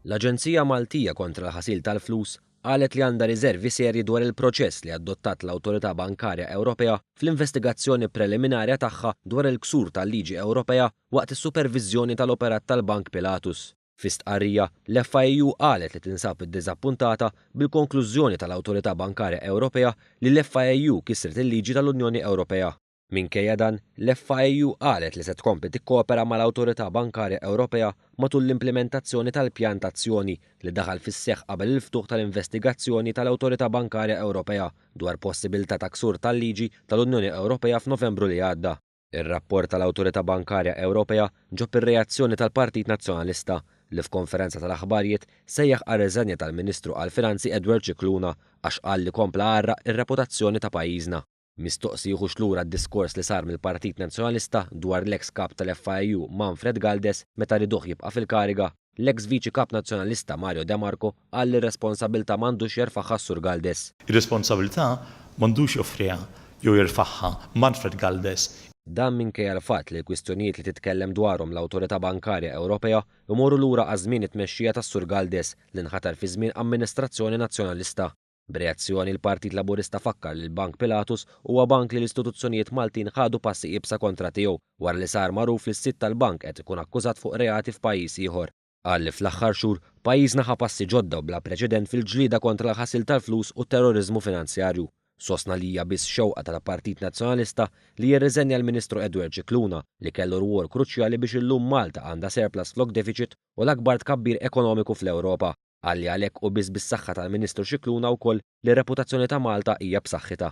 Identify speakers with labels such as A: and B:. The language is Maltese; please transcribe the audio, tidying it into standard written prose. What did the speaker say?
A: L-Aġenzija Maltija kontra l-Ħasil tal-Flus qalet li għandha riżervi serji dwar il-proċess li adottat l-Awtorità Bankarja Ewropea fl-investigazzjoni preliminarja tagħha dwar il-ksur tal-liġi Ewropea waqt is-superviżjoni tal-operat tal-Bank Pilatus. Fi stqarrija, l-FIAU qalet li tinsab iddiżappuntata bil-konklużjoni tal-Awtorità Bankarja Ewropea li l-FIAU kisret il-liġi tal-Unjoni Ewropea. Minkejja dan, l-FIAU qalet li se tkompli tikkoopera mal-Awtorità Bankarja Ewropea matul l-implimentazzjoni tal-Pjan ta' Azzjoni li daħal fis-seħħ qabel il-ftuħ tal-investigazzjoni tal-Awtorità Bankarja Ewropea dwar possibilità ta' ksur tal-liġi tal-Unjoni Ewropea f'Novembru li għadda. Ir-rapport tal-Awtorità Bankarja Ewropea ġab ir-reazzjoni tal-Partit Nazzjonalista li f'konferenza tal-aħbarijiet sejjaħ għar-riżenja tal-Ministru għall-Finanzi Edward Scicluna għax qal li kompla għarraq ir-reputazzjoni ta' pajjiżna. Mistoqsi jieħux lura d-diskors li sar mill-Partit Nazzjonalista dwar l-eks Kap tal-FIAU Manfred Galdes meta riduh jibqa' fil-kariga, l-eks Viċi Kap Nazzjonalista Mario De Marco qal li r-responsabilità m'għandux jerfagħha s-Sur Galdes.
B: Ir-responsabilità m'għandux joffriha jew jerfagħha Manfred Galdes.
A: Dan minkejja l-fatt li l-kwistjonijiet li titkellem dwarhom l-Awtorità Bankarja Ewropea jmorru lura għaż-żmien it-tmexxija tas-Sur Galdes li nħatar fi żmien amministrazzjoni Nazzjonalista. B'reazzjoni l-Partit Laburista fakkar li l-Bank Pilatus huwa bank li l-istituzzjonijiet Maltin ħadu passi iebsa kontra tiegħu wara li sar magħruf li s-sid tal-bank qed ikun akkużat fuq reati f'pajjiż ieħor. Qal li fl-aħħar xhur pajjiżna ħa passi ġodda u bla preċedent fil-ġlieda kontra l-ħasil tal-flus u t-terroriżmu finanzjarju. Sostna li hija biss xewqa tal-Partit Nazzjonalista li jirriżenja l-Ministru Edward Scicluna li kellu rwol kruċjali biex illum Malta għandha surplus flok deficit u l-akbar tkabbir ekonomiku fl-Ewropa. Qal li għalhekk hu biss bis-saħħa tal-Ministru Scicluna wkoll li r-reputazzjoni ta' Malta hija b'saħħitha.